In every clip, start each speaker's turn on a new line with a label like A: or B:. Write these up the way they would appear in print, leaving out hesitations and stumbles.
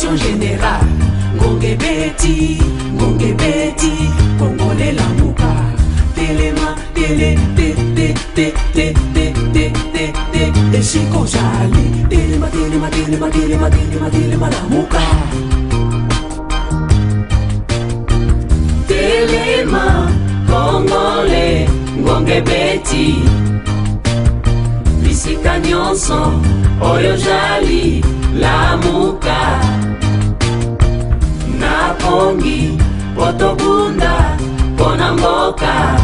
A: Mobilisation générale, ngonga ebeti, ngonga ebeti, Congolais lamuka, telema, tele, te, te, te, te, te, te, te, te, esika ozali, telema, telema, telema, telema, telema, telema, lamuka. Telema, Congolais, ngonga ebeti, bisika nyonso oyo ozali, lamuka. Na pongi po tobunda mpo na mboka,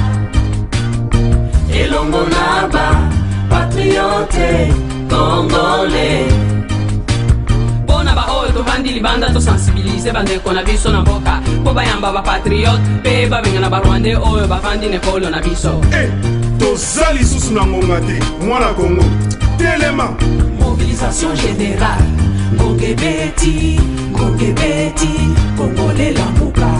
A: elongo na ba patriote congolais.
B: Mpo na baoyo tovandi libanda, tosensibiliser bandeko na biso na mboka mpo bayamba bapatriote mpe babengana barwandais oyo bavandi na ekolo na biso.
C: E toza lisusu na ngonga te, mwana Kongo, telema.
A: Mobilisation générale, ngonga ebeti, ngonga ebeti, Congolais lamuka,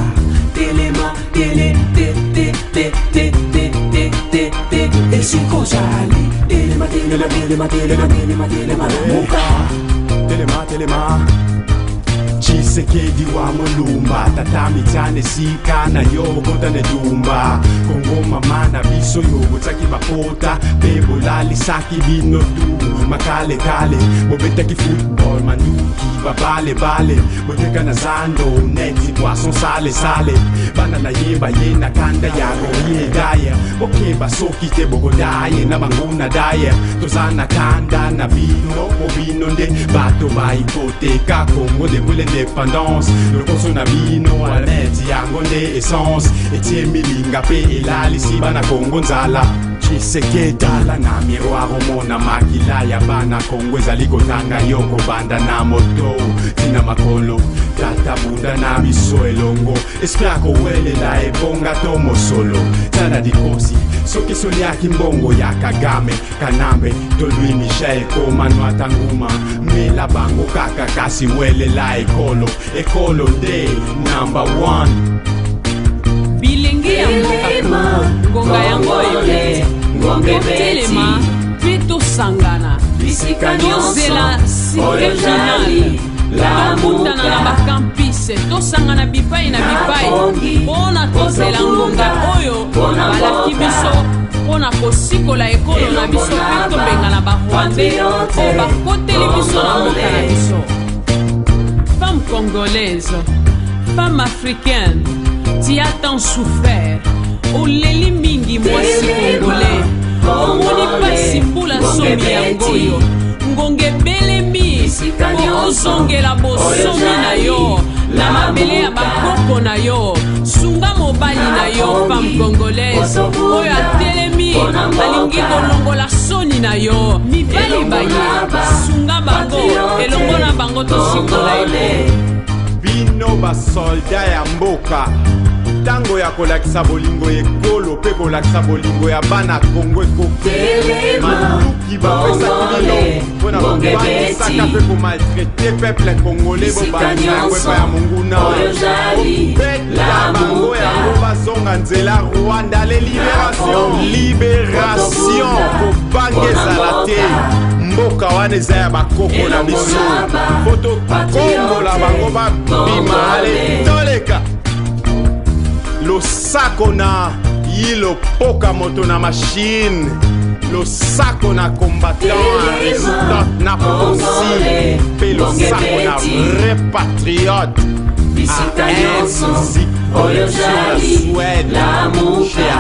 A: telema, tele, te, te, te, te, te, te, te, te, esika ozali, telema, telema, telema, telema, telema, telema, lamuka.
C: Telema, telema, Tshisekedi wa Molumba, tata mitiane esika na yo, kota na etumba. Kongo mama na biso, yo botiaki bapota mpe bolalisaki bino tu makalekale, bobetaki football, manduki, babalebale, boteka na zando neti poisson sale sale. Bana na ye baye na kanda ya korie daye, bokeba soki te bokodaye na banguna daye. Toza na kanda na bino po bino nde bato baipoteka Kongo depuis l'indépendance. Lokoso na bino alameti yango nde essence etie milinga mpe elalisi bana Kongo nzala. Tshisekedi, tala na miroir, omona makila ya bana Kongo ezali kotanga yo kobanda na moto tina makolo. Tata, bunda na biso elongo, esprit akowelela ebonga to mosolo. Tala dikosi, soki soliaki mbongo ya Kagame, Kanambe to Louis Michel, komano ata nguma, mela bango kaka, kasi welela ekolo, ekolo nde number one.
B: Bilenge ya mboka Kongo, ngonga yango ebeti, totelema mpe tosangana.
A: Bisika nyonso
B: Tozela
A: oyo
B: cité
A: ozali,
B: finale, tokutana na
A: lamuka.
B: bacampus, tosangana bipai na bipai mpo na tozela ngonga oyo balaki biso mpo na kosikola ekolo na biso mpe tobengana barwandais oyo bakoteli biso na mboka na biso. Femme congolaise, femme africaine, tu as tant souffert, oleli mingi. Mwasi congolais, omoni pasi mbula zomi. Yango oyo ngonga ebelemi mpo ozongela bosomi na yo na mabele ya bakoko na yo. Sunga mobali na yo, femme congolaise, oyo atelemi, alingi kolongola soni na yo. Mibali baye, sunga bango, elongo na bango tosikola ekolo.
C: Bino basoldat ya mboka, ntango ya kolakisa bolingo ekolo mpe kolakisa bolingo ya bana Kongo ekoki. Manduki bapesaki bino mpona kobangisaka mpe komaltraiter peuple congolais, bobandisa yango epai ya monguna, obeta bango yango bazonga nzela Rwanda. Le libération, libération, kobanga ezala te. Mboka wana eza ya bakoko na biso, po tokombola bango babima. Ale, toleka. Losako na yilopoka, moto na machine. Losako na combattant Aristote na Posi, mpe losako na vrai patriote
A: Bisika nyonso
C: Musique
A: oyo
C: Production na
A: ozali,
C: Suède
A: lamuka.
C: chez